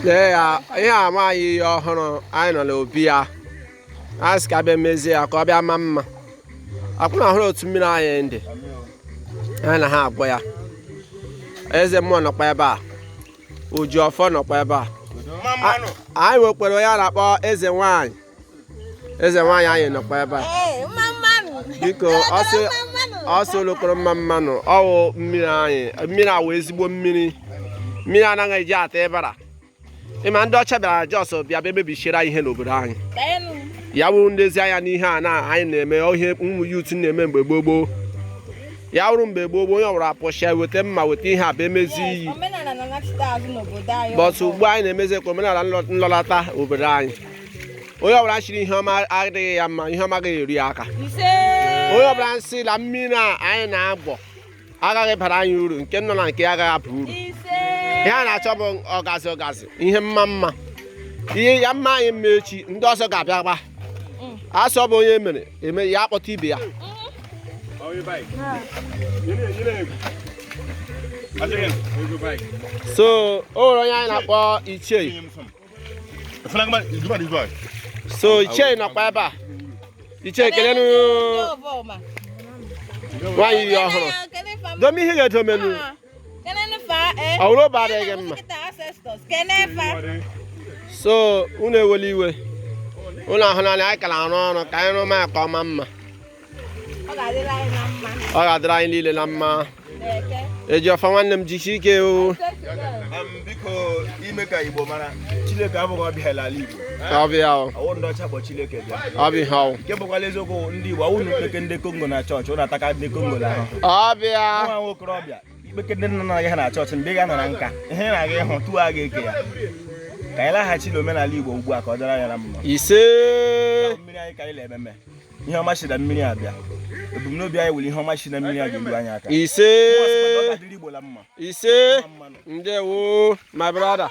Lee ya, ihe a nwaanyị iyi ọhụrụ anyị nọ n'obi ya. A sị ka abịa mezie ya ka ọ bịa maa mma. Akwụna ọhụrụ otu mmiri anyị dị. Anyị na ha agwọ ya. Eze mmụọ nọkwa ebe a. Oji ọfọ nọkwa ebe a. Anyị nwekwara onye a na-akpọ eze nwaanyị. Eze nwaanyị anyị nọkwa ebe a. Biko, ọsị olokoro mma mmanụ ọwụ mmiri anyị mmiri awụ ezigbo mmiri mmiri anaghị eji ata ịbara. Ịma ndị ọcha bịara just bịa bịa mebichiere anyị ihe n'obodo anyị. Ya wụrụ ndezi anya n'ihe a na anyị na-eme ihe ụmụ youth na-eme mgbe gboo gboo. Ya wụrụ mgbe gboo gboo onye ọbụla apụsịa weta mma weta ihe a bụ emezi iyi. But ugbu anyị na-emezi ka omenala nlọlata obodo anyị. Onye ọbụla chiri ihe ọma adịghị ya mma, ihe ọma agaghị eru ya aka. Onye ọbụla nsị na mmiri a anyị na-agbọ agaghị bara anyị uru, nke nọ na nke ya agaghị aba uru. Ihe a na-achọ bụ ọgazi ọgazi ihe mma mma ihe ya mma anyị mma echi ndị ọzọ ga-abịa gba asị ọ bụ onye mere eme ya akpọta ibe ya. So o nwere onye anyị na-akpọ Ichie. So Ichie nọkwa ebe a. Ichie, kelenu nwaanyị iyi ọhụrụ. Dome ihe ga-edomenu. Ọ bụrụ obi adịghị mma. So unu ewela iwe. Unu ahụ naanị anyị ka na-arụ ọrụ ka anyị rụọ ya ka ọ maa mma. Ọ ga-adịrị anyị niile na mma. Ejiọfọ nwanne m, jisie ike o. Biko, ime ka Igbo mara Chineke abụghị ọbịa n'ala Igbo. Ọ bụ ya o. Ọwụ ndị ọcha kpọ Chineke bịa. Ọ bụ ihe ọwụ. Nke bụkwala eziokwu, ndị Igbo awụ na ikpeke ndị Kongo na chọọchị ụnụ ataka ndị Kongo na ahụhụ. Ọ bụ ya. Nwa nwa okorobịa ikpeke ndị nna nna gị ha na chọọchị mgbe ị ga-anọ na nka ihe ị na-aga ịhụ tupu a ga-eke ya. Ka anyị laghachi n'omenala Igbo ugbu a ka ọ dịrị anyị na mma. Ise. Mmiri anyị ka anyị na-ememe ihe ọma si na mmiri abịa. Ebumnobi anyị were ihe ọma si na mmiri a ga-eru anyị aka. Ise. Ọ ga-adịrị Igbo na mma. Ise. Ndewo, my brother.